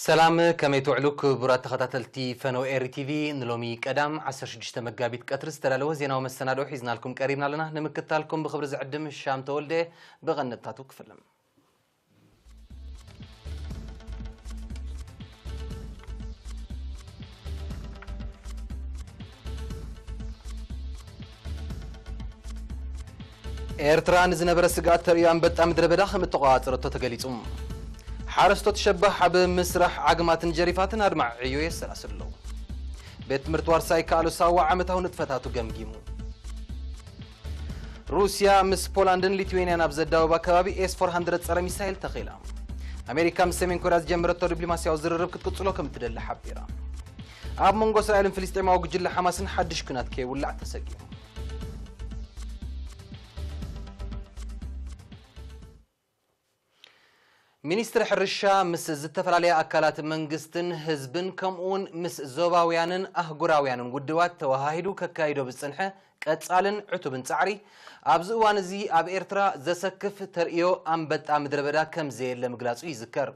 ሰላም፣ ከመይ ትውዕሉ ክቡራት ተኸታተልቲ ፈነው ኤሪ ቲቪ? ንሎሚ ቀዳም ዓሰርተ ሽዱሽተ መጋቢት ቀትሪ ዝተዳለወ ዜናዊ መሰናድኦ ሒዝናልኩም ቀሪብና ኣለና። ንምክትታልኩም ብኽብሪ ዝዕድም ሻም ተወልደ። ብቐንድታቱ ክፍልም። ኤርትራ ንዝነበረ ስግኣት ተርእዮ ኣንበጣ ምድረ በዳ ከም እተቆጻጸረቶ ተገሊጹ። ሓረስቶት ሸባህ ኣብ ምስራሕ ዓግማትን ጀሪፋትን ኣድማዒ ዕዮ የሰላስሉ ኣለዉ። ቤት ትምህርቲ ዋርሳይ ከኣሉ ሳዋ ዓመታዊ ንጥፈታቱ ገምጊሙ። ሩስያ ምስ ፖላንድን ሊትዌንያን ኣብ ዘዳወባ ከባቢ ኤስ ፎር ሃንድረድ ጸረ ሚሳይል ተኺላ። ኣሜሪካ ምስ ሰሜን ኮርያ ዝጀመረቶ ዲፕሎማስያዊ ዝርርብ ክትቅጽሎ ከም እትደሊ ሓቢራ። ኣብ መንጎ እስራኤልን ፍልስጤማዊ ጉጅለ ሓማስን ሓድሽ ኲናት ከይውላዕ ተሰጊኡ። ሚኒስትሪ ሕርሻ ምስ ዝተፈላለያ ኣካላት መንግስትን ህዝብን ከምኡውን ምስ ዞባውያንን ኣህጉራውያንን ውድባት ተወሃሂዱ ከካይዶ ብዝጸንሐ ቀጻልን ዕቱብን ጻዕሪ፣ ኣብዚ እዋን እዚ ኣብ ኤርትራ ዘሰክፍ ተርእዮ ኣንበጣ ምድረ በዳ ከም ዘየለ ምግላጹ ይዝከር።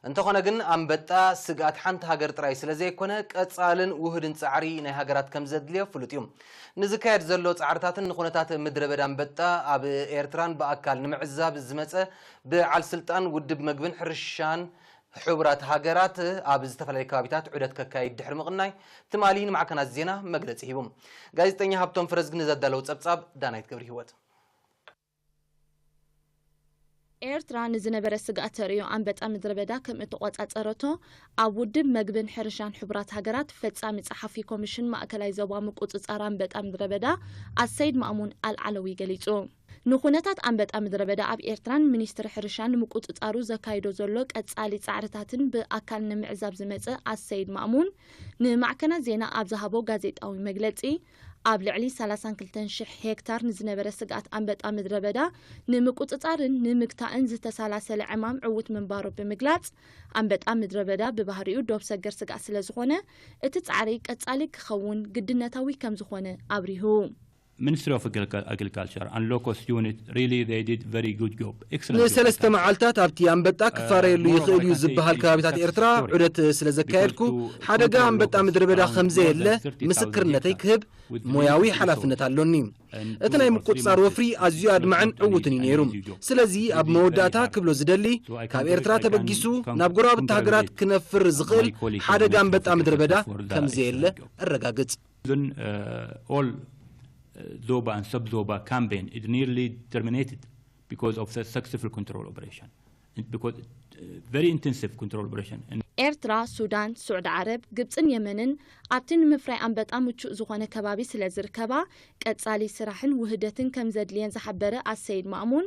እንተኾነ ግን ኣንበጣ ስግኣት ሓንቲ ሃገር ጥራይ ስለ ዘይኮነ፣ ቀጻልን ውሁድን ጻዕሪ ናይ ሃገራት ከም ዘድልዮ ፍሉጥ እዩ። ንዝካየድ ዘሎ ጻዕርታትን ንኹነታት ምድረ በዳ ኣንበጣ ኣብ ኤርትራን ብኣካል ንምዕዛብ ዝመጸ በዓል ስልጣን ውድብ መግብን ሕርሻን ሕቡራት ሃገራት ኣብ ዝተፈላለዩ ከባቢታት ዑደት ከካይድ ድሕሪ ምቕናይ፣ ትማሊ ንማዕከናት ዜና መግለጺ ሂቡ። ጋዜጠኛ ሃብቶም ፍረዝግ ንዘዳለዉ ጸብጻብ ዳናይት ገብረ ህይወት። ኤርትራ ንዝነበረ ስግኣት ተርእዮ ኣንበጣ ምድረ በዳ ከም እተቆጻጸረቶ ኣብ ውድብ መግብን ሕርሻን ሕቡራት ሃገራት ፈጻሚ ጸሓፊ ኮሚሽን ማእከላይ ዞባ ምቁጽጻር ኣንበጣ ምድረ በዳ ኣሰይድ ማእሙን ኣልዓለዊ ገሊጹ። ንኹነታት ኣንበጣ ምድረ በዳ ኣብ ኤርትራን ሚኒስትሪ ሕርሻን ንምቁጽጻሩ ዘካይዶ ዘሎ ቀጻሊ ጻዕርታትን ብኣካል ንምዕዛብ ዝመጸ ኣሰይድ ማእሙን ንማዕከናት ዜና ኣብ ዝሃቦ ጋዜጣዊ መግለጺ፣ ኣብ ልዕሊ ሰላሳን ክልተን ሽሕ ሄክታር ንዝነበረ ስግኣት ኣንበጣ ምድረ በዳ ንምቁጽጻርን ንምግታእን ዝተሰላሰለ ዕማም ዕዉት ምንባሩ ብምግላጽ፣ ኣንበጣ ምድረ በዳ ብባህሪኡ ዶብ ሰገር ስግኣት ስለ ዝኾነ፣ እቲ ጻዕሪ ቀጻሊ ክኸውን ግድነታዊ ከም ዝኾነ ኣብሪሁ። Ministry of Agriculture and Locust Unit, really, they did very good job. Excellent job. ንሰለስተ መዓልታት ኣብቲ ኣንበጣ ክፋረየሉ ይኽእል እዩ ዝበሃል ከባቢታት ኤርትራ ዑደት ስለ ዘካየድኩ፣ ሓደጋ ኣንበጣ ምድረ በዳ ከም ዘየለ ምስክርነተይ ክህብ ሞያዊ ሓላፍነት ኣሎኒ። እቲ ናይ ምቁጽጻር ወፍሪ ኣዝዩ ኣድማዕን ዕዉትን እዩ ነይሩ። ስለዚ ኣብ መወዳእታ ክብሎ ዝደሊ፣ ካብ ኤርትራ ተበጊሱ ናብ ጎረባብቲ ሃገራት ክነፍር ዝኽእል ሓደጋ ኣንበጣ ምድረ በዳ ከም ዘየለ ኣረጋግጽ። All Zoba and Sub-Zoba campaign is nearly terminated because of the successful control operation. Because very intensive control operation. ኤርትራ፣ ሱዳን፣ ስዑዲ ዓረብ፣ ግብጽን የመንን ኣብቲ ንምፍራይ ኣንበጣ ምቹእ ዝኾነ ከባቢ ስለ ዝርከባ፣ ቀጻሊ ስራሕን ውህደትን ከም ዘድልየን ዝሓበረ ኣሰይድ ማእሙን፣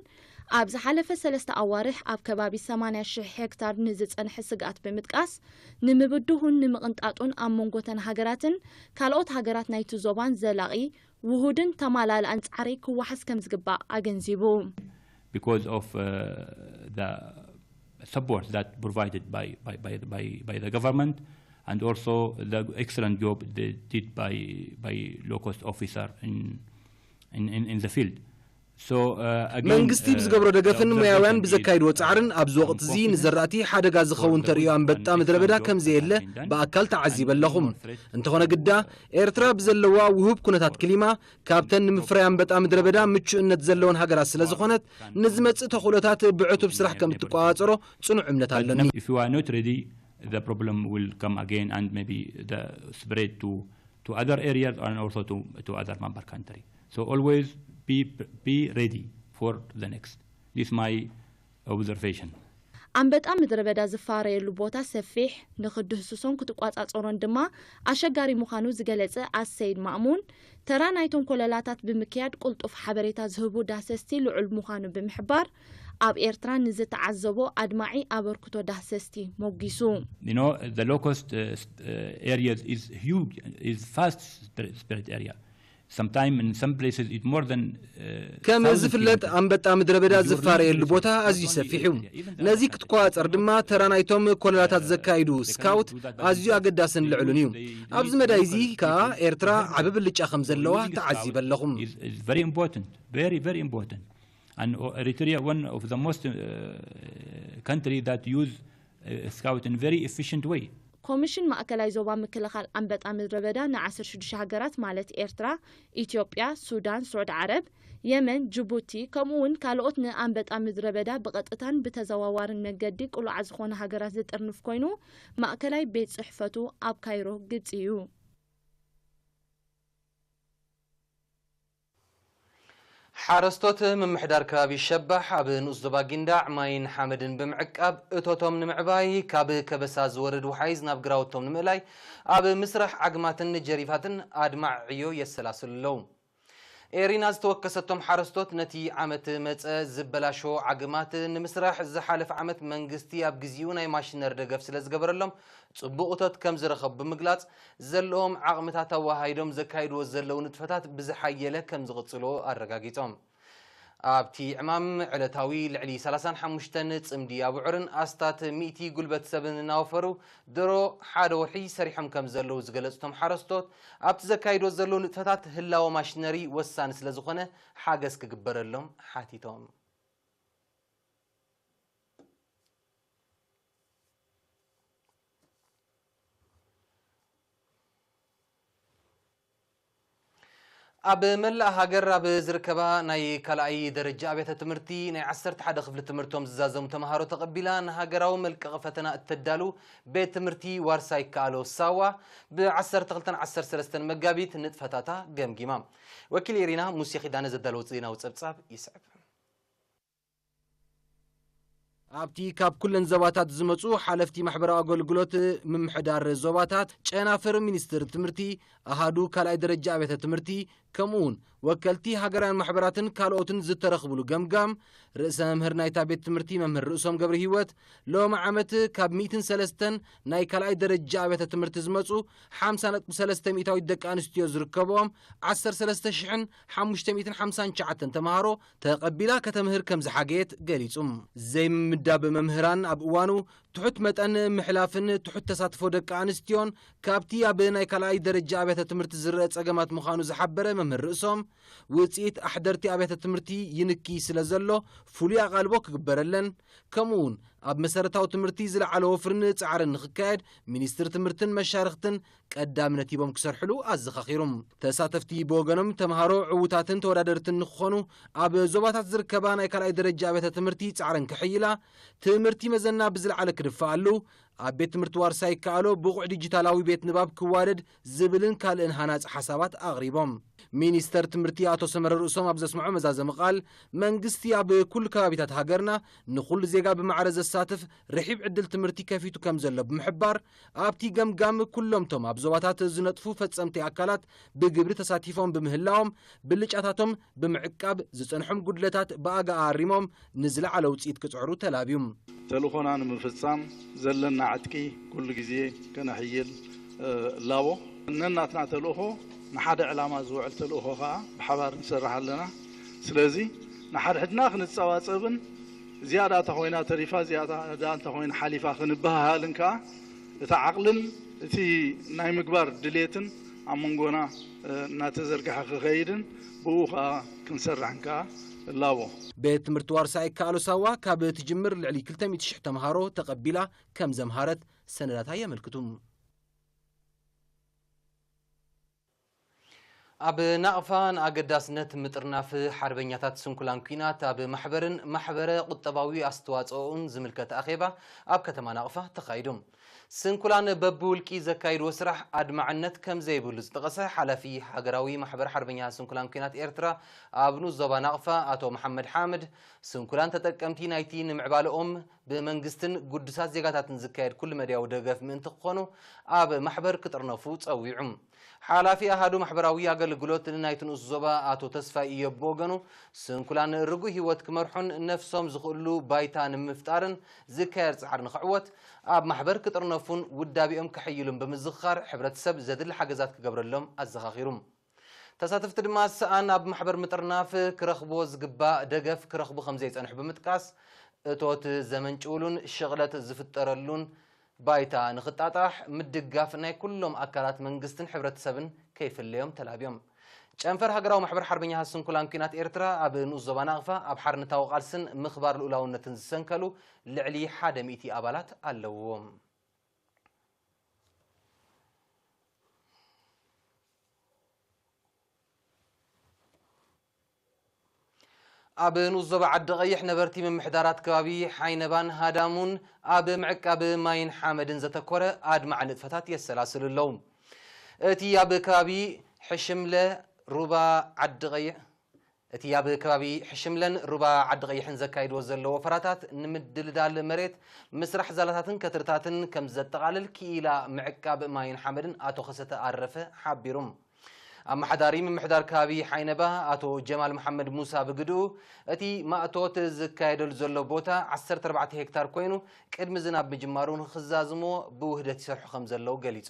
ኣብ ዝሓለፈ ሰለስተ ኣዋርሕ ኣብ ከባቢ ሰማንያ ሽሕ ሄክታር ንዝጸንሐ ስግኣት ብምጥቃስ፣ ንምብድሁን ንምቕንጣጡን ኣብ መንጎተን ሃገራትን ካልኦት ሃገራት ናይቲ ዞባን ዘላቒ፣ ውሁድን ተማላልኣን ጻዕሪ ክወሓስ ከም ዝግባእ ኣገንዚቡ። Because of the support that provided by the government and also the excellent job they did by low-cost officer in the field. መንግስቲ ብዝገብሮ ደገፍን ሞያውያን ብዘካይድዎ ጻዕርን ኣብዚ ወቕቲ እዚ ንዘራእቲ ሓደጋ ዝኸውን ተርእዮ ኣንበጣ ምድረ በዳ ከም ዘየለ ብኣካል ተዓዚበ ኣለኹ። እንተኾነ ግዳ ኤርትራ ብዘለዋ ውሁብ ኩነታት ክሊማ ካብተን ንምፍራይ ኣንበጣ ምድረ በዳ ምቹእነት ዘለወን ሃገራት ስለ ዝኾነት፣ ንዝመጽእ ተኽእሎታት ብዕቱብ ስራሕ ከም እትቆጻጸሮ ጽኑዕ እምነት ኣለኒ። If you are not ready, the problem will come again and maybe the spread to to other areas and also to to other member country. So always be be ready for the next. This is my observation. ኣንበጣ ምድረ በዳ ዝፋረየሉ ቦታ ሰፊሕ፣ ንኽድህስሶን ክትቋጻጸሮን ድማ ኣሸጋሪ ምዃኑ ዝገለጸ ኣሰይድ ማእሙን፣ ተራ ናይቶም ኮለላታት ብምክያድ ቅልጡፍ ሓበሬታ ዝህቡ ዳህሰስቲ ልዑል ምዃኑ ብምሕባር፣ ኣብ ኤርትራ ንዝተዓዘቦ ኣድማዒ ኣበርክቶ ዳህሰስቲ ሞጊሱ። You know, the low-cost areas is huge, is fast spread area. Sometimes in some places it's more than. ከም ዝፍለጥ ኣንበጣ ምድረ በዳ ዝፋረየሉ ቦታ ኣዝዩ ሰፊሕ እዩ። ነዚ ክትቆጻጸር ድማ ተራ ናይቶም ኮለላታት ዘካይዱ ስካውት ኣዝዩ ኣገዳስን ልዑልን እዩ። ኣብዚ መዳይ እዚ ከኣ ኤርትራ ዓቢ ብልጫ ከም ዘለዋ ተዓዚበ ኣለኹ። Very important, very very important. And Eritrea, one of the most country that use uh, scout in very efficient way. ኮሚሽን ማእከላይ ዞባ ምክልኻል ኣንበጣ ምድረ በዳ ን16 ሃገራት ማለት ኤርትራ፣ ኢትዮጵያ፣ ሱዳን፣ ስዑድ ዓረብ፣ የመን፣ ጅቡቲ ከምኡ እውን ካልኦት ንኣንበጣ ምድረ በዳ ብቐጥታን ብተዘዋዋርን መገዲ ቅሉዓ ዝኾነ ሃገራት ዝጥርንፍ ኮይኑ ማእከላይ ቤት ጽሕፈቱ ኣብ ካይሮ ግጽ እዩ። ሓረስቶት ምምሕዳር ከባቢ ሸባሕ ኣብ ንኡስ ዞባ ጊንዳዕ ማይን ሓመድን ብምዕቃብ እቶቶም ንምዕባይ ካብ ከበሳ ዝወርድ ውሓይዝ ናብ ግራውቶም ንምእላይ ኣብ ምስራሕ ዓግማትን ጀሪፋትን ኣድማዕ ዕዮ የሰላስሉ ኣለዉ። ኤሪና ዝተወከሰቶም ሓረስቶት ነቲ ዓመት መጸ ዝበላሾ ዓግማት ንምስራሕ ዝሓለፈ ዓመት መንግስቲ ኣብ ግዚኡ ናይ ማሽነር ደገፍ ስለ ዝገበረሎም ጽቡቕ እቶት ከም ዝረኸቡ ብምግላጽ ዘለዎም ዓቕምታት ኣወሃሂዶም ዘካይድዎ ዘለዉ ንጥፈታት ብዝሓየለ ከም ዝቕጽልዎ ኣረጋጊጾም። ኣብቲ ዕማም ዕለታዊ ልዕሊ 35 ጽምዲ ኣቡዑርን ኣስታት ሚእቲ ጉልበት ሰብን እናወፈሩ ድሮ ሓደ ወርሒ ሰሪሖም ከም ዘለዉ ዝገለጹ እቶም ሓረስቶት ኣብቲ ዘካይድዎ ዘለዉ ንጥፈታት ህላወ ማሽነሪ ወሳኒ ስለ ዝኾነ ሓገዝ ክግበረሎም ሓቲቶም። ኣብ መላእ ሃገር ኣብ ዝርከባ ናይ ካልኣይ ደረጃ ኣብያተ ትምህርቲ ናይ 11 ክፍሊ ትምህርቶም ዝዛዘሙ ተምሃሮ ተቐቢላ ንሃገራዊ መልቀቒ ፈተና እተዳሉ ቤት ትምህርቲ ዋርሳይ ይከኣሎ ሳዋ ብ12 13 መጋቢት ንጥፈታታ ገምጊማ። ወኪል ኤሪና ሙሴ ኪዳነ ዘዳለዎ ዜናዊ ጸብጻብ ይስዕብ። ኣብቲ ካብ ኩለን ዞባታት ዝመጹ ሓለፍቲ ማሕበራዊ ኣገልግሎት ምምሕዳር ዞባታት፣ ጨናፍር ሚኒስትር ትምህርቲ፣ ኣሃዱ ካልኣይ ደረጃ ኣብያተ ትምህርቲ፣ ከምኡ እውን ወከልቲ ሃገራውያን ማሕበራትን ካልኦትን ዝተረኽብሉ ገምጋም፣ ርእሰ መምህር ናይታ ቤት ትምህርቲ መምህር ርእሶም ገብረ ህይወት፣ ሎሚ ዓመት ካብ ሚእትን ሰለስተን ናይ ካልኣይ ደረጃ ኣብያተ ትምህርቲ ዝመጹ ሓምሳ ነጥቢ ሰለስተ ሚእታዊት ደቂ ኣንስትዮ ዝርከብኦም ዓሰርተ ሰለስተ ሽሕን ሓሙሽተ ሚእትን ሓምሳን ትሽዓተን ተምሃሮ ተቐቢላ ከተምህር ከም ዝሓገየት ገሊጹ። ዘይምምዳብ መምህራን ኣብ እዋኑ ትሑት መጠን ምሕላፍን ትሑት ተሳትፎ ደቂ ኣንስትዮን ካብቲ ኣብ ናይ ካልኣይ ደረጃ ኣብያተ ትምህርቲ ዝረአ ጸገማት ምዃኑ ዝሓበረ መምህር ርእሶም፣ ውጽኢት ኣሕደርቲ ኣብያተ ትምህርቲ ይንኪ ስለ ዘሎ ፍሉይ ኣቓልቦ ክግበረለን፣ ከምኡ እውን ኣብ መሰረታዊ ትምህርቲ ዝለዓለ ወፍርን ጻዕርን ንኽካየድ ሚኒስትሪ ትምህርትን መሻርኽትን ቀዳምነት ሂቦም ክሰርሕሉ ኣዘኻኺሩ። ተሳተፍቲ ብወገኖም ተምሃሮ ዕዉታትን ተወዳደርትን ንክኾኑ ኣብ ዞባታት ዝርከባ ናይ ካልኣይ ደረጃ ኣብያተ ትምህርቲ ጻዕረን ክሕይላ፣ ትምህርቲ መዘና ብዝለዓለ ክድፋኣሉ፣ ኣብ ቤት ትምህርቲ ዋርሳይ ይከኣሎ ብቑዕ ዲጂታላዊ ቤት ንባብ ክዋደድ ዝብልን ካልእን ሃናጺ ሓሳባት ኣቕሪቦም። ሚኒስተር ትምህርቲ ኣቶ ሰመረ ርእሶም ኣብ ዘስምዖ መዛዘሚ ቃል፣ መንግስቲ ኣብ ኩሉ ከባቢታት ሃገርና ንኹሉ ዜጋ ብማዕረ ዘሳትፍ ርሒብ ዕድል ትምህርቲ ከፊቱ ከም ዘሎ ብምሕባር፣ ኣብቲ ገምጋም ኩሎም ቶም ኣብ ዞባታት ዝነጥፉ ፈጸምቲ ኣካላት ብግብሪ ተሳቲፎም ብምህላዎም ብልጫታቶም ብምዕቃብ ዝጸንሖም ጉድለታት ብኣጋ ኣሪሞም ንዝለዓለ ውጽኢት ክጽዕሩ ተላብዩ። ተልእኾና ንምፍጻም ዘለና ዕጥቂ ኩሉ ግዜ ከነሕይል፣ እ፣ እላቦ። ነናትና ተልእኾ ንሓደ ዕላማ ዝውዕል ተልእኾ ከኣ ብሓባር ንሰርሕ ኣለና። ስለዚ ንሓድሕድና ክንጸባጸብን እዚኣ ደኣ እንተኾይና ተሪፋ፣ እዚኣ ደኣ እንተኾይና ሓሊፋ ክንበሃሃልን ከኣ እቲ ዓቕልን እቲ ናይ ምግባር ድሌትን ኣብ መንጎና፣ እ፣ እናተዘርግሐ ክኸይድን ብኡ ከኣ ክንሰርሕን ከኣ እላቦ። ቤት ትምህርቲ ዋርሳይ ይከኣሎ ሳዋ ካብ ትጅምር ልዕሊ ክልተ ሚእቲ ሽሕ ተምሃሮ ተቐቢላ ከም ዘምሃረት ሰነዳታ የመልክቱ። ኣብ ናቕፋ ንኣገዳስነት ምጥርናፍ ሓርበኛታት ስንኩላን ኲናት ኣብ ማሕበርን ማሕበረ ቁጠባዊ ኣስተዋጽኦኡን ዝምልከት ኣኼባ ኣብ ከተማ ናቕፋ ተኻይዱ። ስንኩላን በብውልቂ ዘካይድዎ ስራሕ ኣድማዕነት ከም ዘይብሉ ዝጠቐሰ ሓላፊ ሃገራዊ ማሕበር ሓርበኛ ስንኩላን ኲናት ኤርትራ ኣብ ንኡስ ዞባ ናቕፋ ኣቶ መሓመድ ሓምድ፣ ስንኩላን ተጠቀምቲ ናይቲ ንምዕባለኦም ብመንግስትን ግዱሳት ዜጋታትን ዝካየድ ኩሉ መድያዊ ደገፍ ምእንቲ ክኾኑ ኣብ ማሕበር ክጥርነፉ ጸዊዑ። ሓላፊ ኣሃዱ ማሕበራዊ ኣገልግሎት ናይቲ ንኡስ ዞባ ኣቶ ተስፋይ ኢዮብ ብወገኑ፣ ስንኩላን ርጉእ ህይወት ክመርሑን ነፍሶም ዝኽእሉ ባይታ ንምፍጣርን ዝካየድ ጻዕሪ ንኽዕወት ኣብ ማሕበር ክጥርነፉን ውዳቤኦም ከሐይሉን ብምዝኽኻር፣ ሕብረተሰብ ዘድሊ ሓገዛት ክገብረሎም ኣዘኻኺሩ። ተሳተፍቲ ድማ ሰኣን ኣብ ማሕበር ምጥርናፍ ክረኽብዎ ዝግባእ ደገፍ ክረኽቡ ከም ዘይጸንሑ ብምጥቃስ፣ እቶት ዘመንጭውሉን ሽቕለት ዝፍጠረሉን ባይታ ንኽጣጣሕ ምድጋፍ ናይ ኩሎም ኣካላት መንግስትን ሕብረተሰብን ከይፍለዮም ተላብዮም። ጨንፈር ሃገራዊ ማሕበር ሓርበኛ ስንኩላን ኲናት ኤርትራ ኣብ ንኡስ ዞባ ናቕፋ ኣብ ሓርነታዊ ቃልስን ምኽባር ልኡላውነትን ዝሰንከሉ ልዕሊ ሓደ ሚእቲ ኣባላት ኣለውዎ። ኣብ ንኡስ ዞባ ዓዲ ቀይሕ ነበርቲ ምምሕዳራት ከባቢ ሓይነባን ሃዳሙን ኣብ ምዕቃብ ማይን ሓመድን ዘተኮረ ኣድማዒ ንጥፈታት የሰላስሉ ኣለዉ። እቲ ኣብ ከባቢ ሕሽምለ ሩባ ዓዲ ቀይሕ እቲ ኣብ ከባቢ ሕሽምለን ሩባ ዓዲ ቀይሕን ዘካይድዎ ዘሎ ወፈራታት ንምድልዳል መሬት፣ ምስራሕ ዛላታትን ከትርታትን ከም ዘጠቓልል ክኢላ ምዕቃብ ማይን ሓመድን ኣቶ ከሰተ ኣረፈ ሓቢሩ። ኣመሓዳሪ ምምሕዳር ከባቢ ሓይነባ ኣቶ ጀማል መሓመድ ሙሳ ብግድኡ፣ እቲ ማእቶት ዝካየደሉ ዘሎ ቦታ ዓሰርተ ኣርባዕተ ሄክታር ኮይኑ፣ ቅድሚ ዝናብ ምጅማሩ ንኽዛዝሞ ብውህደት ይሰርሑ ከም ዘለዉ ገሊጹ።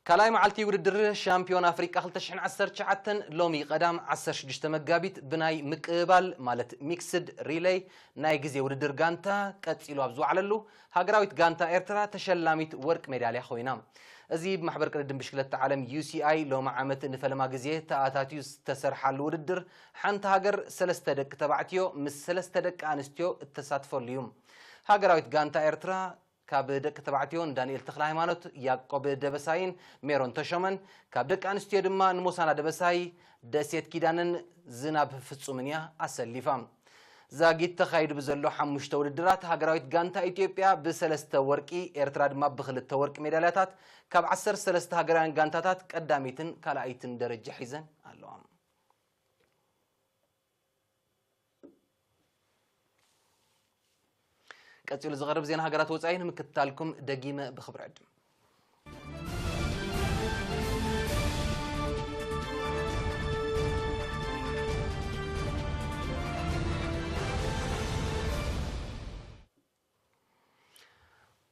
ካልኣይ መዓልቲ ውድድር ሻምፒዮን ኣፍሪቃ ክልተ ሽሕን ዓሰርተ ትሽዓተን ሎሚ ቀዳም ዓሰርተ ሽዱሽተ መጋቢት ብናይ ምቅባል ማለት ሚክስድ ሪሌይ ናይ ግዜ ውድድር ጋንታ ቀጺሉ ኣብ ዝወዓለሉ፣ ሃገራዊት ጋንታ ኤርትራ ተሸላሚት ወርቂ ሜዳልያ ኮይና። እዚ ብማሕበር ቅድድም ብሽክለታ ዓለም ዩ ሲ ኣይ ሎሚ ዓመት ንፈለማ ግዜ ተኣታትዩ ዝተሰርሓሉ ውድድር፣ ሓንቲ ሃገር ሰለስተ ደቂ ተባዕትዮ ምስ ሰለስተ ደቂ ኣንስትዮ እተሳትፈሉ እዩ። ሃገራዊት ጋንታ ኤርትራ ካብ ደቂ ተባዕትዮ ንዳንኤል ተኽለ ሃይማኖት፣ ያዕቆብ ደበሳይን ሜሮን ተሾመን፣ ካብ ደቂ ኣንስትዮ ድማ ንሞሳና ደበሳይ፣ ደሴት ኪዳንን ዝናብ ፍጹምን እያ ኣሰሊፋ። ዛጊት ተኻይዱ ብዘሎ ሓሙሽተ ውድድራት፣ ሃገራዊት ጋንታ ኢትዮጵያ ብሰለስተ ወርቂ፣ ኤርትራ ድማ ብኽልተ ወርቂ ሜዳልያታት ካብ ዓሰርተ ሰለስተ ሃገራውያን ጋንታታት ቀዳመይትን ካልኣይትን ደረጃ ሒዘን ኣለዋ። ቀጺሉ ዝቐርብ ዜና ሃገራት ወጻኢ ንምክትታልኩም ደጊመ ብኽብሪ ዕድም።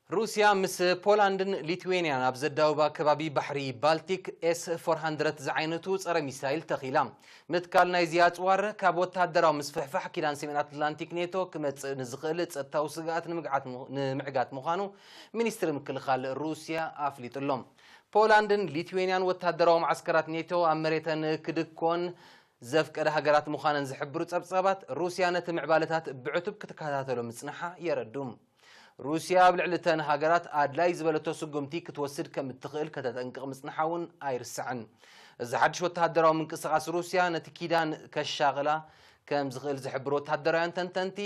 ሩስያ ምስ ፖላንድን ሊትዌንያን ኣብ ዘዳውባ ከባቢ ባሕሪ ባልቲክ ኤስ ፎር ሃንድረድ ዝዓይነቱ ጸረ ሚሳይል ተኺላ። ምትካል ናይዚ ኣጽዋር ካብ ወተሃደራዊ ምስፍሕፋሕ ኪዳን ሰሜን ኣትላንቲክ ኔቶ ክመጽእ ንዝኽእል ጸጥታዊ ስግኣት ንምግዓት ምኽ-፣ ንምዕጋት ምዃኑ ሚኒስትሪ ምክልኻል ሩስያ ኣፍሊጡ ኣሎ። ፖላንድን ሊትዌንያን ወተሃደራዊ መዓስከራት ኔቶ ኣብ መሬተን ክድኮን ዘፍቀደ ሃገራት ምዃነን ዝሕብሩ ጸብጻባት፣ ሩስያ ነቲ ምዕባለታት ብዕቱብ ክትከታተሎ ምጽንሓ የረዱ። ሩስያ ኣብ ልዕሊ እተን ሃገራት ኣድላይ ዝበለቶ ስጉምቲ ክትወስድ ከም እትኽእል ከተጠንቅቕ ምጽንሓ እውን ኣይርሳዕን። እዚ ሓድሽ ወተሃደራዊ ምንቅስቓስ ሩስያ ነቲ ኪዳን ከሻቕላ ከም ዝኽእል ዝሕብሩ ወተሃደራውያን ተንተንቲ፣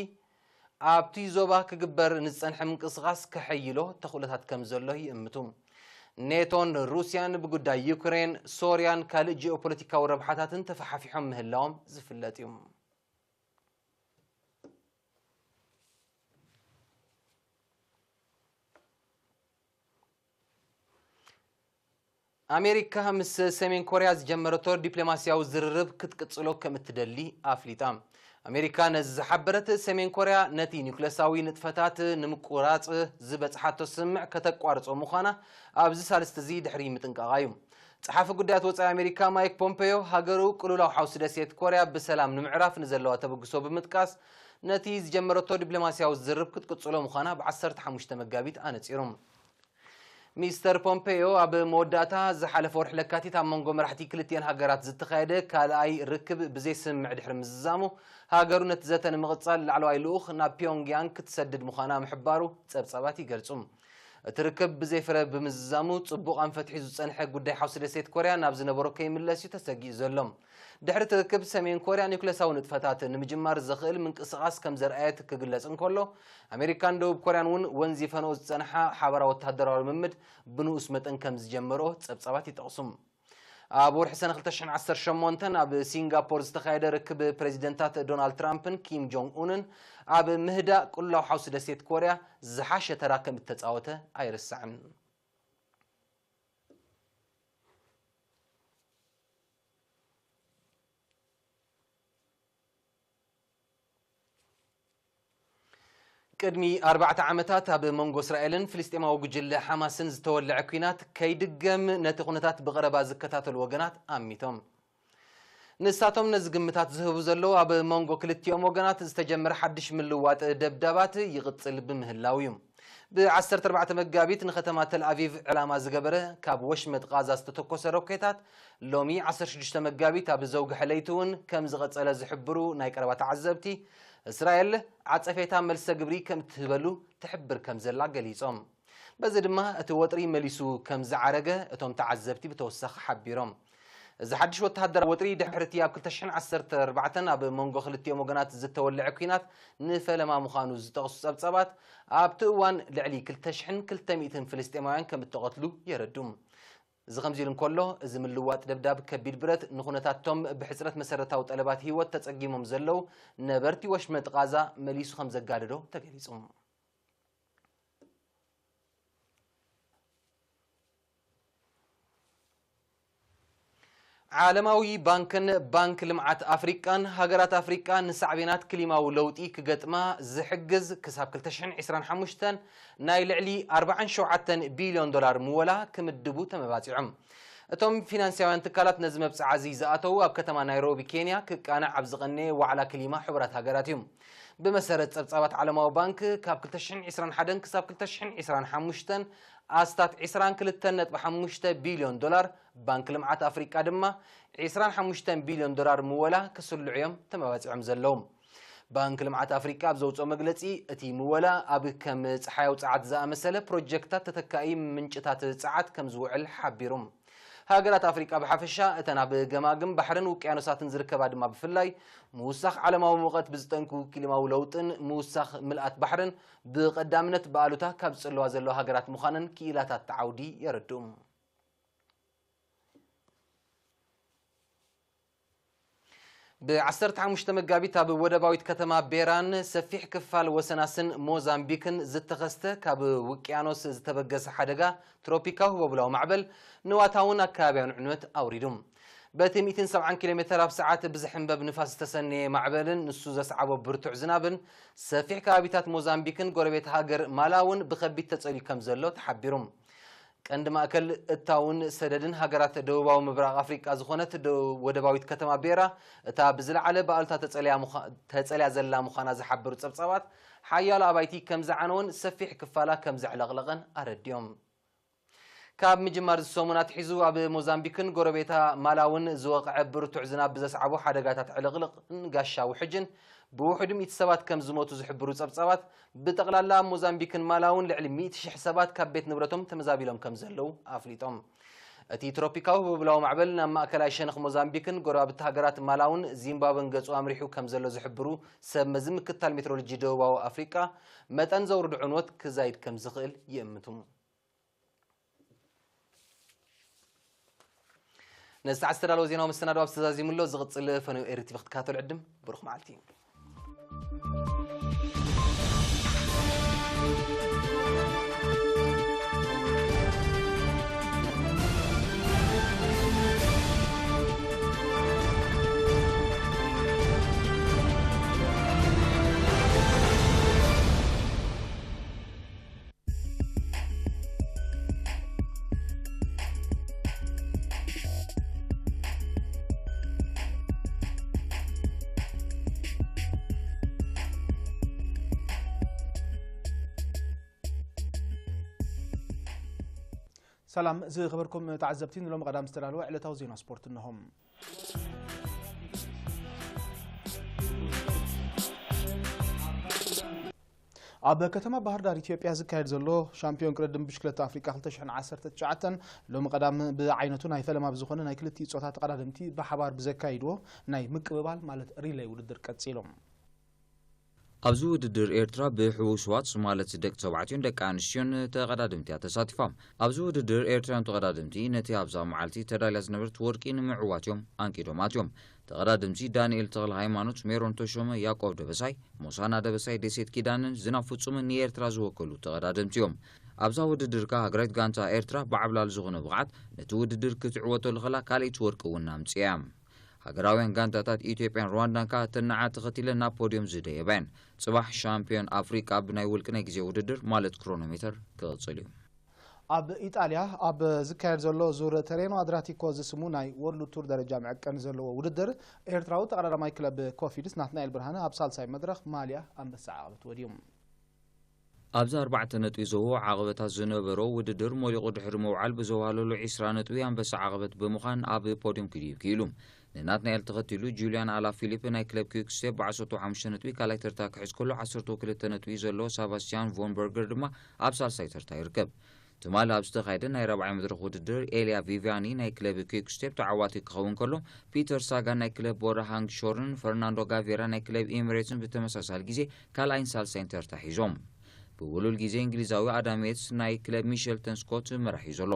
ኣብቲ ዞባ ክግበር ንዝጸንሐ ምንቅስቓስ ከሐይሎ ተኽእሎታት ከም ዘሎ ይእምቱ። ኔቶን ሩስያን ብጉዳይ ዩክሬን፣ ሶርያን ካልእ ጂኦፖለቲካዊ ረብሓታትን ተፈሓፊሖም ምህላዎም ዝፍለጥ እዩ። ኣሜሪካ ምስ ሰሜን ኮርያ ዝጀመረቶ ዲፕሎማስያዊ ዝርርብ ክትቅጽሎ ከም እትደሊ ኣፍሊጣ። ኣሜሪካ ነዚ ዝሓበረት፣ ሰሜን ኮርያ ነቲ ኒውክለሳዊ ንጥፈታት ንምቁራጽ ዝበጽሓቶ ስምምዕ ከተቋርጾ ምዃና ኣብዚ ሳልስቲ እዚ ድሕሪ ምጥንቃቓ እዩ። ጸሓፊ ጉዳያት ወጻኢ ኣሜሪካ ማይክ ፖምፔዮ፣ ሃገሩ ቅልውላው ሓውሲ ደሴት ኮርያ ብሰላም ንምዕራፍ ንዘለዋ ተበግሶ ብምጥቃስ፣ ነቲ ዝጀመረቶ ዲፕሎማስያዊ ዝርርብ ክትቅጽሎ ምዃና ብ ዓሰርተ ሓሙሽተ መጋቢት ኣነጺሩ። ሚስተር ፖምፔዮ ኣብ መወዳእታ ዝሓለፈ ወርሒ ለካቲት ኣብ መንጎ መራሕቲ ክልቲኤን ሃገራት ዝተኻየደ ካልኣይ ርክብ ብዘይ ስምምዕ ድሕሪ ምዝዛሙ፣ ሃገሩ ነቲ ዘተ ንምቕጻል ላዕለዋይ ልኡኽ ናብ ፒዮንግያንግ ክትሰድድ ምዃና ምሕባሩ ጸብጻባት ይገልጹ። እቲ ርክብ ብዘይ ፍረ ብምዝዛሙ፣ ጽቡቕ ኣንፈት ሒዙ ዝጸንሐ ጉዳይ ሓውሲ ደሴት ኮርያ ናብ ዝነበሮ ከይምለስ እዩ ተሰጊኡ ዘሎ። ድሕሪ እቲ ርክብ፣ ሰሜን ኮርያ ኒውክለሳዊ ንጥፈታት ንምጅማር ዘኽእል ምንቅስቓስ ከም ዘርኣየት ክግለጽ እንከሎ፣ ኣሜሪካን ደቡብ ኮርያን እውን ወንዚፈንኦ ዝጸንሓ ሓባራዊ ወተሃደራዊ ልምምድ ብንኡስ መጠን ከም ዝጀመርኦ ጸብጻባት ይጠቕሱ። ኣብ ወርሒ ሰነ ክልተ ሽሕን ዓሰርተ ሸሞንተን ኣብ ሲንጋፖር ዝተኻየደ ርክብ ፕሬዚደንታት ዶናልድ ትራምፕን ኪም ጆንግ ኡንን ኣብ ምህዳእ ቅልውላው ሓውሲ ደሴት ኮርያ ዝሓሸ ተራ ከም እተጻወተ ኣይርሳዕን። ቅድሚ ኣርባዕተ ዓመታት ኣብ መንጎ እስራኤልን ፍልስጤማዊ ጉጅለ ሓማስን ዝተወልዐ ኲናት ከይድገም ነቲ ኩነታት ብቐረባ ዝከታተሉ ወገናት ኣሚቶም። ንሳቶም ነዚ ግምታት ዝህቡ ዘለዉ፣ ኣብ መንጎ ክልቲኦም ወገናት ዝተጀመረ ሓድሽ ምልዋጥ ደብዳባት ይቕጽል ብምህላው እዩ። ብ ዓሰርተ ኣርባዕተ መጋቢት ንከተማ ተል ኣቪቭ ዕላማ ዝገበረ ካብ ወሽመጥ ቃዛ ዝተተኮሰ ሮኬታት፣ ሎሚ ዓሰርተ ሽዱሽተ መጋቢት ኣብ ዘውግሐ ለይቲ እውን ከም ዝቐጸለ ዝሕብሩ ናይ ቀረባ ተዓዘብቲ፣ እስራኤል ዓጸፌታ መልሰ ግብሪ ከም እትህበሉ ትሕብር ከም ዘላ ገሊጾም። በዚ ድማ እቲ ወጥሪ መሊሱ ከም ዝዓረገ እቶም ተዓዘብቲ ብተወሳኺ ሓቢሮም። እዚ ሓድሽ ወተሃደራዊ ወጥሪ ድሕሪ እቲ ኣብ ክልተ ሽሕን ዓሰርተ ኣርባዕተን ኣብ መንጎ ክልቲኦም ወገናት ዝተወልዐ ኲናት ንፈለማ ምዃኑ ዝጠቕሱ ጸብጻባት፣ ኣብቲ እዋን ልዕሊ ክልተ ሽሕን ክልተ ሚእትን ፍልስጤማውያን ከም እተቐትሉ የረዱ። እዚ ከምዚ ኢሉ እንከሎ፣ እዚ ምልዋጥ ደብዳብ ከቢድ ብረት ንኹነታቶም ብሕጽረት መሰረታዊ ጠለባት ህይወት ተጸጊሞም ዘለዉ ነበርቲ ወሽመጥ ቃዛ መሊሱ ከም ዘጋደዶ ተገሊጹ። ዓለማዊ ባንክን ባንክ ልምዓት ኣፍሪቃን ሃገራት ኣፍሪቃ ንሳዕቤናት ክሊማዊ ለውጢ ክገጥማ ዝሕግዝ ክሳብ ክልተ ሽሕን ዕስራን ሓሙሽተን ናይ ልዕሊ ኣርባዓን ሸውዓተን ቢልዮን ዶላር ምወላ ክምድቡ ተመባጺዖም። እቶም ፊናንስያውያን ትካላት ነዚ መብጽዓ እዚ ዝኣተዉ ኣብ ከተማ ናይሮቢ ኬንያ ክቃናዕ ኣብ ዝቐነየ ዋዕላ ክሊማ ሕቡራት ሃገራት እዩ። ብመሰረት ጸብጻባት ዓለማዊ ባንክ ካብ ክልተ ሽሕን ዕስራን ሓደን ክሳብ ክልተ ሽሕን ዕስራን ሓሙሽተን ኣስታት ዕስራን ክልተን ነጥቢ ሓሙሽተ ቢልዮን ዶላር ባንክ ልምዓት ኣፍሪቃ ድማ ዕስራን ሓሙሽተን ቢልዮን ዶላር ምወላ ክስልዑ እዮም ተመባጺዖም ዘለዉ። ባንክ ልምዓት ኣፍሪቃ ኣብ ዘውፅኦ መግለፂ፣ እቲ ምወላ ኣብ ከም ፀሓያዊ ፀዓት ዝኣመሰለ ፕሮጀክታት ተተካኢ ምንጭታት ፀዓት ከም ዝውዕል ሓቢሩ። ሃገራት ኣፍሪቃ ብሓፈሻ፣ እተን ኣብ ገማግም ባሕርን ውቅያኖሳትን ዝርከባ ድማ ብፍላይ፣ ምውሳኽ ዓለማዊ ሙቐት ብዝጠንቁ ክሊማዊ ለውጥን ምውሳኽ ምልኣት ባሕርን ብቐዳምነት ብኣሉታ ካብ ዝጽልዋ ዘለዋ ሃገራት ምዃነን ክኢላታት እቲ ዓውዲ የረድኡ። ብ ዓሰርተ ሓሙሽተ መጋቢት ኣብ ወደባዊት ከተማ ቤራን ሰፊሕ ክፋል ወሰናስን ሞዛምቢክን ዝተኸስተ ካብ ውቅያኖስ ዝተበገሰ ሓደጋ ትሮፒካዊ ህቦብላዊ ማዕበል ንዋታውን ኣከባቢያውን ዕንወት ኣውሪዱ። በቲ ሚእትን ሰብዓን ኪሎ ሜተር ኣብ ሰዓት ብዝሕንበብ ንፋስ ዝተሰነየ ማዕበልን ንሱ ዘስዓቦ ብርቱዕ ዝናብን ሰፊሕ ከባቢታት ሞዛምቢክን ጎረቤት ሃገር ማላውን ብኸቢድ ተጸልዩ ከም ዘሎ ተሓቢሩ። ቀንዲ ማእከል እታውን ሰደድን ሃገራት ደቡባዊ ምብራቕ ኣፍሪቃ ዝኾነት ደ-፣ ወደባዊት ከተማ ቤራ፣ እታ ብዝለዓለ ብኣሉታ ተጸልያ ምዃ-፣ ተጸልያ ዘላ ምዃና ዝሓበሩ ጸብጻባት፣ ሓያሎ ኣባይቲ ከም ዝዓነወን ሰፊሕ ክፋላ ከም ዘዕለቕለቐን ኣረዲኦም። ካብ ምጅማር እዚ ሰሙን ኣትሒዙ ኣብ ሞዛምቢክን ጎረቤታ ማላውን ዝወቕዐ ብርቱዕ ዝናብ ብዘስዓቦ ሓደጋታት ዕልቕልቕን ጋሻ ውሕጅን ብውሕዱ ሚእቲ ሰባት ከም ዝሞቱ ዝሕብሩ ጸብጻባት፣ ብጠቕላላ ኣብ ሞዛምቢክን ማላውን ልዕሊ ሚእቲ ሽሕ ሰባት ካብ ቤት ንብረቶም ተመዛቢሎም ከም ዘለዉ ኣፍሊጦም። እቲ ትሮፒካዊ ህቦብላዊ ማዕበል ናብ ማእከላይ ሸነኽ ሞዛምቢክን ጎረባብቲ ሃገራት ማላውን ዚምባብወን ገጹ ኣምሪሑ ከም ዘሎ ዝሕብሩ ሰብ መዚ ምክትታል ሜትሮሎጂ ደቡባዊ ኣፍሪቃ፣ መጠን ዘውርዶ ዕንወት ክዛይድ ከም ዝኽእል ይእምቱ። ነዚ ሰዓት ዝተዳለወ ዜናዊ መሰናዶ ኣብዚ ተዛዚሙ ኣሎ። ዝቕጽል ፈነው ኤሪ ቲቪ ክትከታተሉ ዕድም። ብሩኽ መዓልቲ። ሰላም ዝኸበርኩም ተዓዘብቲ፣ ንሎም ቀዳም ዝተዳለወ ዕለታዊ ዜና ስፖርት እነሆም። ኣብ ከተማ ባህር ዳር ኢትዮጵያ ዝካየድ ዘሎ ሻምፒዮን ቅድድም ብሽክለታ ኣፍሪቃ ክልተ ሽሕን ዓሰርተ ትሽዓተን ሎሚ ቀዳም ብዓይነቱ ናይ ፈለማ ብዝኾነ ናይ ክልቲኡ ጾታ ተቐዳደምቲ ብሓባር ብዘካይድዎ ናይ ምቅብባል ማለት ሪሌይ ውድድር ቀጺሎም። ኣብዚ ውድድር ኤርትራ ብሕውስዋት ማለት ደቂ ተባዕትዮን ደቂ ኣንስትዮን ተቐዳደምቲ እያ ተሳቲፋ። ኣብዚ ውድድር ኤርትራውያን ተቐዳደምቲ ነቲ ኣብዛ መዓልቲ ተዳልያ ዝነበረት ወርቂ ንምዕዋት እዮም ኣንቂዶም ኣትዮም። ተቐዳደምቲ ዳንኤል ተኽለ ሃይማኖት፣ ሜሮን ተሾመ፣ ያዕቆብ ደበሳይ፣ ሞሳና ደበሳይ፣ ደሴት ኪዳንን ዝናብ ፍጹምን ንኤርትራ ዝወከሉ ተቐዳደምቲ እዮም። ኣብዛ ውድድር ከኣ ሃገራዊት ጋንታ ኤርትራ ብዓብላል ዝኾነ ብቕዓት ነቲ ውድድር ክትዕወተሉ ከላ ካልኣይቲ ወርቂ እውን ኣምጺኣ እያ። ሃገራውያን ጋንታታት ኢትዮጵያን ሩዋንዳን ከኣ ተናዓ ተኸቲለን ናብ ፖድዮም ዝደየባ እየን። ጽባሕ ሻምፒዮን ኣፍሪቃ ብናይ ውልቂ ናይ ግዜ ውድድር ማለት ክሮኖሜተር ክቕጽል እዩ። ኣብ ኢጣልያ ኣብ ዝካየድ ዘሎ ዙር ተሬኖ ኣድራቲኮ ዝስሙ ናይ ወርልድ ቱር ደረጃ መዐቀኒ ዘለዎ ውድድር፣ ኤርትራዊ ተቐዳዳማይ ክለብ ኮፊድስ ናትናኤል ብርሃነ ኣብ ሳልሳይ መድረኽ ማልያ ኣንበሳ ዓቐበት ወድዩ። ኣብዚ ኣርባዕተ ነጥቢ ዝህቦ ዓቐበታት ዝነበሮ ውድድር ሞሊቑ ድሕሪ ምውዓል ብዘዋለሉ ዒስራ ነጥቢ ኣንበሳ ዓቐበት ብምዃን ኣብ ፖድዮም ክድይብ ክኢሉ። ንናትናኤል ተኸቲሉ ጁልያን ኣላ ፊሊፕ ናይ ክለብ ኪክስቴፕ ብዓሰርተ ሓሙሽተ ነጥቢ ካልኣይ ተርታ ክሕዝ ከሎ፣ ዓሰርተ ክልተ ነጥቢ ዘለዎ ሳባስቲያን ቮን በርገር ድማ ኣብ ሳልሳይ ተርታ ይርከብ። ትማሊ ኣብ ዝተኻየደ ናይ ራብዓይ መድረኽ ውድድር ኤልያ ቪቪያኒ ናይ ክለብ ኪክስቴፕ ተዓዋቲ ክኸውን ከሎ፣ ፒተር ሳጋን ናይ ክለብ ቦራ ሃንግሾርን ፈርናንዶ ጋቬራ ናይ ክለብ ኤሚሬትስን ብተመሳሳሊ ግዜ ካልኣይን ሳልሳይን ተርታ ሒዞም። ብውሉል ግዜ እንግሊዛዊ ኣዳም የትስ ናይ ክለብ ሚሸልተን ስኮት መራሒ እዩ ዘሎ።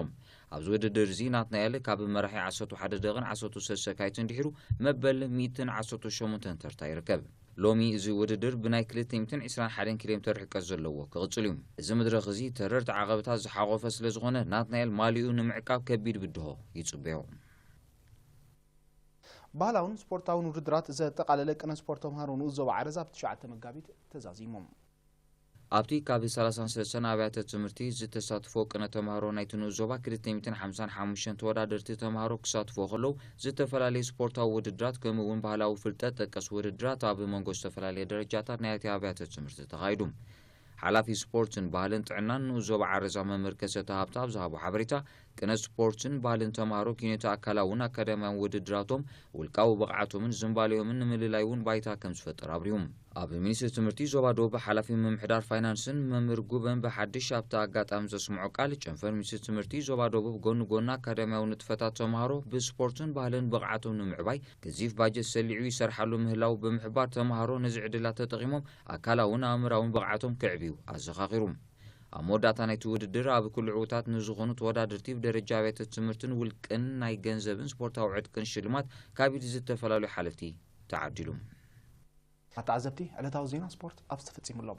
ኣብዚ ውድድር እዚ ናትናኤል ካብ መራሒ ዓሰርተ ሓደ ደቂቕን ዓሰርተ ሰለስተ ሰካይትን ድሒሩ መበል ሚእትን ዓሰርተ ሸሞንተን ተርታ ይርከብ። ሎሚ እዚ ውድድር ብናይ ክልተ ሚእትን ዕስራን ሓደን ኪሎ ሜተር ርሕቀት ዘለዎ ክቕጽል እዩ። እዚ መድረኽ እዚ ተረርቲ ዓቐብታት ዝሓቖፈ ስለ ዝኾነ፣ ናትናኤል ማሊኡ ንምዕቃብ ከቢድ ብድሆ ይጽበዮ። ባህላውን ስፖርታውን ውድድራት ዘጠቓለለ ቅነ ስፖርት ተምሃሮ ንኡስ ዞባ ዓረዛ ኣብ ትሽዓተ መጋቢት ተዛዚሙ። ኣብቲ ካብ ሰላሳን ሰለስተን ኣብያተ ትምህርቲ ዝተሳትፎ ቅነ ተምሃሮ ናይቲ ንኡስ ዞባ ክልተ ሚእትን ሓምሳን ሓሙሽተን ተወዳደርቲ ተምሃሮ ክሳትፎ ከለዉ፣ ዝተፈላለዩ ስፖርታዊ ውድድራት ከምኡ እውን ባህላዊ ፍልጠት ጠቀስ ውድድራት ኣብ መንጎ ዝተፈላለዩ ደረጃታት ናይቲ ኣብያተ ትምህርቲ ተኻይዱ። ሓላፊ ስፖርትን ባህልን ጥዕናን ንኡስ ዞባ ዓረዛ መምህር ከሰተ ሃብተ ኣብ ዝሃቦ ሓበሬታ፣ ቅነ ስፖርትን ባህልን ተምሃሮ ኪነቶ ኣካላውን ኣካዳሚያውን ውድድራቶም ውልቃዊ ብቕዓቶምን ዝንባሌኦምን ንምልላይ እውን ባይታ ከም ዝፈጥር ኣብሪሁ። ኣብ ሚኒስትሪ ትምህርቲ ዞባ ደቡብ ሓላፊ ምምሕዳር ፋይናንስን መምህር ጉበን ብሓድሽ ኣብቲ ኣጋጣሚ ዘስምዖ ቃል፣ ጨንፈር ሚኒስትሪ ትምህርቲ ዞባ ደቡብ ጎኒ ጎኒ ኣካዳሚያዊ ንጥፈታት ተምሃሮ ብስፖርትን ባህልን ብቕዓቶም ንምዕባይ ገዚፍ ባጀት ሰሊዑ ይሰርሓሉ ምህላው ብምሕባር፣ ተምሃሮ ነዚ ዕድላት ተጠቒሞም ኣካላውን ኣእምራውን ብቕዓቶም ከዕብዩ ኣዘኻኺሩ። ኣብ መወዳእታ ናይቲ ውድድር ኣብ ክልዑታት ንዝኾኑ ተወዳደርቲ ብደረጃ ኣብያተ ትምህርትን ውልቅን ናይ ገንዘብን ስፖርታዊ ዕጥቅን ሽልማት ካብ ኢድ ዝተፈላለዩ ሓለፍቲ ተዓዲሉ። ተዓዘብቲ፣ ዕለታዊ ዜና ስፖርት ኣብዚ ተፈጺሙ ኣሎ።